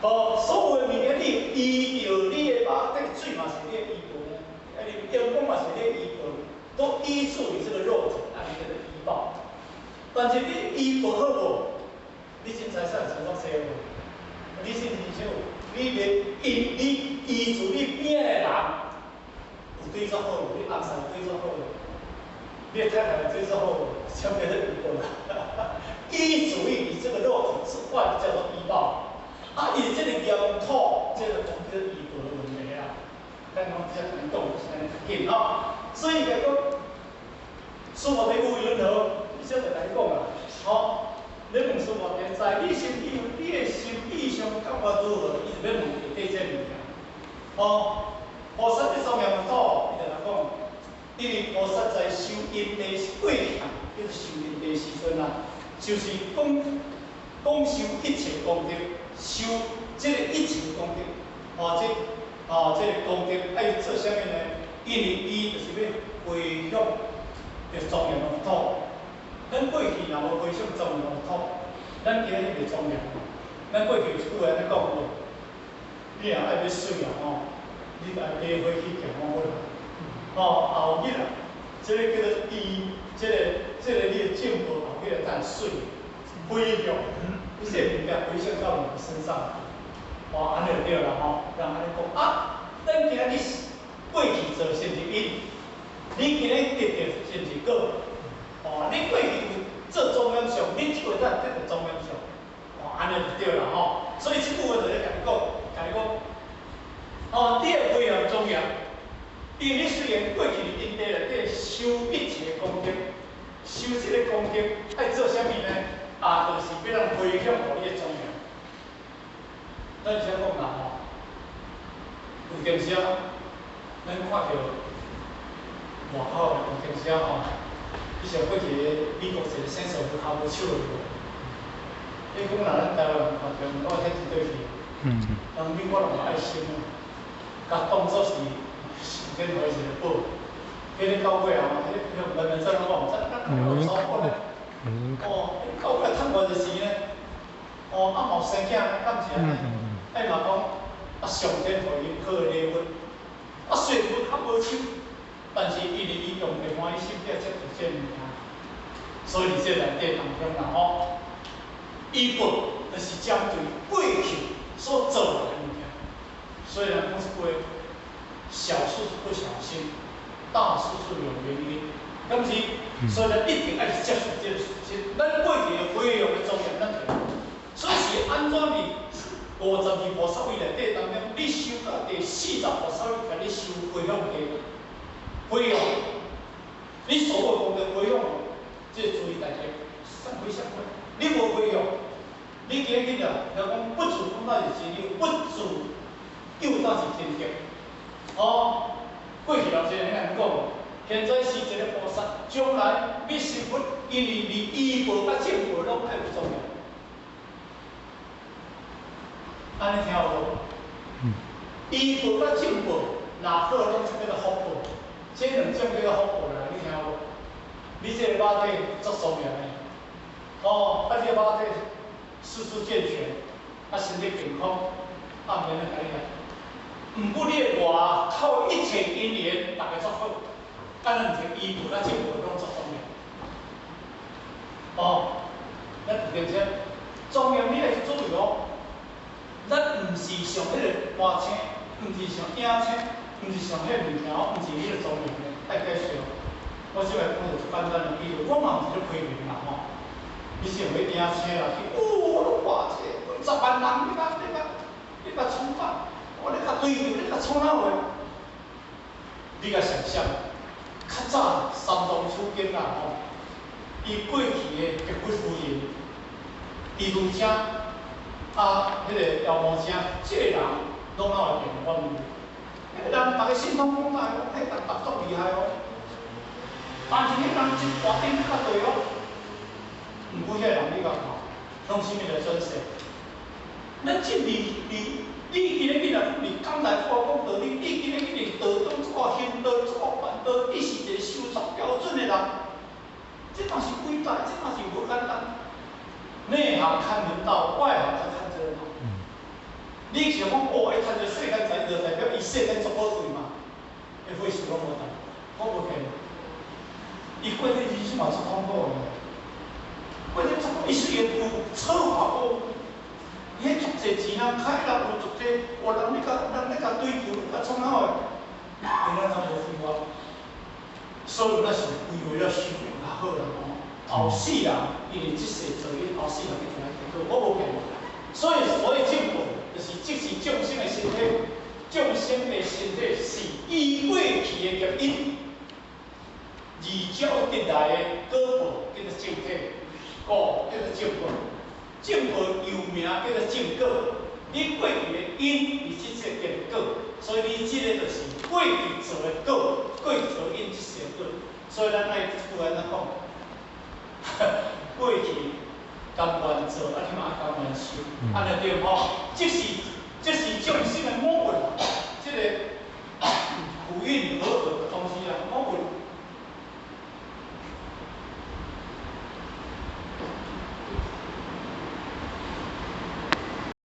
哦，所有的物件你依著你的肉體，水嘛是你的依報呢，啊，你陽光嘛是你的依報，都依住你這個肉體，按呢叫做依報。但是你依報好無？你真財產是攏濟無？你信唔信？你連因你依住你邊的人，有對作好無？你翁婿對作好無？你的太太對作好無？啥物叫做依報啦？依住於你這個肉體之外，叫做依報。啊，伊這個嚴土，這個講叫依報的問題啊。咱講這個講是按呢較緊吼，所以來講，須菩提有云何？你小就共伊講啦，吼。你問須菩提，在你心意，你的心意上感覺如何？伊就欲問底這個物件。吼，菩薩這莊嚴佛土，伊就來講，因為菩薩在修因地過去，叫做修因地時陣啊，就是講講修一切功德，修這個一切功德，吼，這吼這個功德愛做啥物呢？因為伊就是欲回向著莊嚴佛土。咱過去若無回向莊嚴佛土，咱今日袂莊嚴。咱過去有一句話按呢講無？你若愛欲媠啊吼，你就愛買火去行我好啦。哦，後日啊，這個叫做伊，這個你的正報後日才會媠，回向，你這個物件回向到你的身上。哦，按呢就對啦吼，人按呢講啊，咱今日過去做是毋是因？你今日得著是毋是果？哦，你過去有做莊嚴相，你這回才得著莊嚴相。哦，按呢就對啦吼。所以這句話就咧共你講，共你講，哦，你的回向莊嚴，因為你雖然過去佇因地內底修一切功德，修這個功德愛做啥物呢？啊，就是欲咱回向予你的莊嚴。咱先講啦吼，有當時啊，咱看著外口有當時啊吼，你像過去美國一個選手跤無手無？你講若咱台灣人看著，毋知彼佇佗去？人美國人有愛心啊，共當作是上天予伊一個寶。彼个到尾啊，彼个原來怎我毋知，咱咱有查某咧。哦，到尾趁偌濟錢呢？哦，啊嘛有生囝，敢毋是按呢？哎嘛講，啊上天予伊好的禮物，啊雖然無較無手，但是因為伊用的歡喜心去接受這個物件，所以佇這內底當中啦吼，依報就是針對過去所做來的物件。雖然講一句，小事是不小心，大事是有原因，敢毋是？所以咱一定愛去接受這個事實。咱過去的回向的莊嚴，咱就所以是按怎佇52菩薩位內底當中，你修到第40菩薩位，共你修回向地，回向，你所有功德回向，這個注意大家，上回向回，你無回向，你今日啊，若講不住講到是真理，不住又當是真德。哦，過去老師安呢講，現在是一個菩薩，將來欲成佛，因為連依報佮正報攏愛有莊嚴。按呢聽有無？依報佮正報，若好攏叫做福報，這兩種叫做福報啦，你聽有無？你這個肉體足莊嚴的，哦，啊，這個肉體四肢健全，啊，身體健康，啊，毋免咧共你講。毋過你的外口一切因緣，逐个足好，按呢毋是依報佮正報攏足莊嚴。哦，咱有當時莊嚴你愛去注意哦。咱毋是上彼個歌星，毋是上影星，毋是上彼個物件，毋是彼個莊嚴的，愛解釋。我這擺講一個足簡單的比喻，我嘛毋是咧批評啦吼。你像彼影星啦，去哦，偌濟幾十萬人，你共衝法，哦，你共追求，你共創哪話？你共想象，較早三藏取經啦吼，伊過去的白骨夫人，伊拄才啊，彼個妖魔精，這個人攏哪會變我問你？彼個人逐个神通廣大哦，彼個人足厲害哦。但是彼人真大膽較大哦。毋過彼個人你共看，攏啥物來轉世？咱這離離，你今日若講佇講來我講道理，你今日去佇道中做行道做辦道，你是一個修習標準的人，這嘛是偉大，這嘛是無簡單。內行看門道，外行才看熱鬧。你想講哦，伊趁著世間財，就代表伊世間足寶貴嘛？伊費事攏無同，我無騙你。伊過去人生嘛足痛苦的，過去足，伊雖然有策劃過，伊彼足濟錢啊，開啦有足濟，有人咧共追求，共創啥貨，伊咱拢無規劃，所以咱是規劃了修行較好啦吼。後世人因為這世做因，後世人一定愛得好，我無騙你。所以所謂正報，就是即是眾生的身體，眾生的身體是依過去的業因，而招得來的果報叫做正體，果叫做正報，正報又名叫做正果。你過去的因佇這世結果，所以你這個就是過去做的果，過去做因這世的果。所以咱愛這句按怎講？過去甘願做，啊，你嘛甘願受，按呢對吼？這是